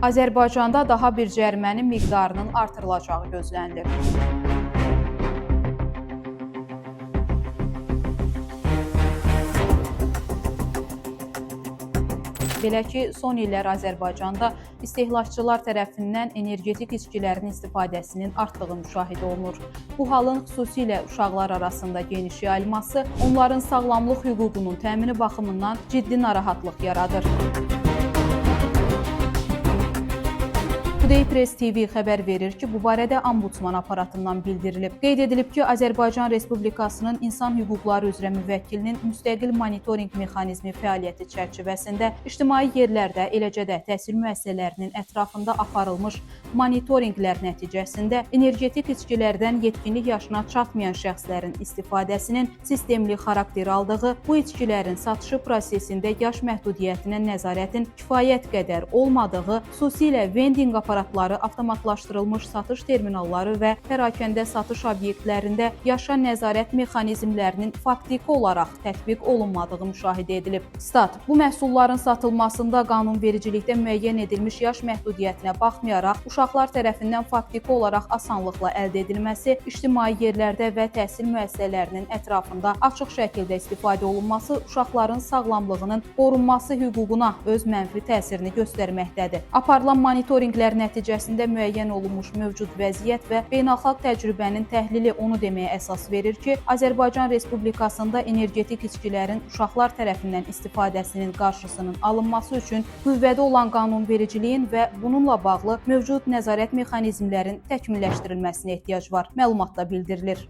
Azərbaycanda daha bir cərimənin miqdarının artırılacağı gözlənilir. Belə ki, son illər Azərbaycanda istehlakçılar tərəfindən energetik içkilərin istifadəsinin artdığı müşahidə olunur. Bu halın xüsusilə uşaqlar arasında geniş yayılması onların sağlamlıq hüququnun təmini baxımından ciddi narahatlıq yaradır. Today Press TV xəbər verir ki, bu barədə Ombudsman aparatından bildirilib. Qeyd edilib ki, Azərbaycan Respublikasının İnsan Hüquqları üzrə müvəkkilinin müstəqil monitorinq mexanizmi fəaliyyəti çərçivəsində ictimai yerlərdə, eləcə də təhsil müəssisələrinin ətrafında aparılmış monitorinqlər nəticəsində energetik içkilərdən yetkinlik yaşına çatmayan şəxslərin istifadəsinin sistemli xarakter aldığı, bu içkilərin satışı prosesində yaş məhdudiyyətinə nəzarətin kifayət qədər olmadığı, xüsusilə vendinq aparatları, avtomatlaşdırılmış satış terminalları və pərakəndə satış obyektlərində yaşa nəzarət mexanizmlərinin faktiki olaraq tətbiq olunmadığı müşahidə edilib. Stat: Bu məhsulların satılmasında qanunvericilikdə müəyyən edilmiş yaş məhdudiyyətinə baxmayaraq, uşaqlar tərəfindən faktiki olaraq asanlıqla əldə edilməsi, ictimai yerlərdə və təhsil müəssisələrinin ətrafında açıq şəkildə istifadə olunması uşaqların sağlamlığının qorunması hüququna öz mənfi təsirini göstərməkdədir. Aparılan monitorinqlər nəticəsində müəyyən olunmuş mövcud vəziyyət və beynəlxalq təcrübənin təhlili onu deməyə əsas verir ki, Azərbaycan Respublikasında energetik içkilərin uşaqlar tərəfindən istifadəsinin qarşısının alınması üçün qüvvədə olan qanunvericiliyin və bununla bağlı mövcud nəzarət mexanizmlərin təkmilləşdirilməsinə ehtiyac var. Məlumatda bildirilir.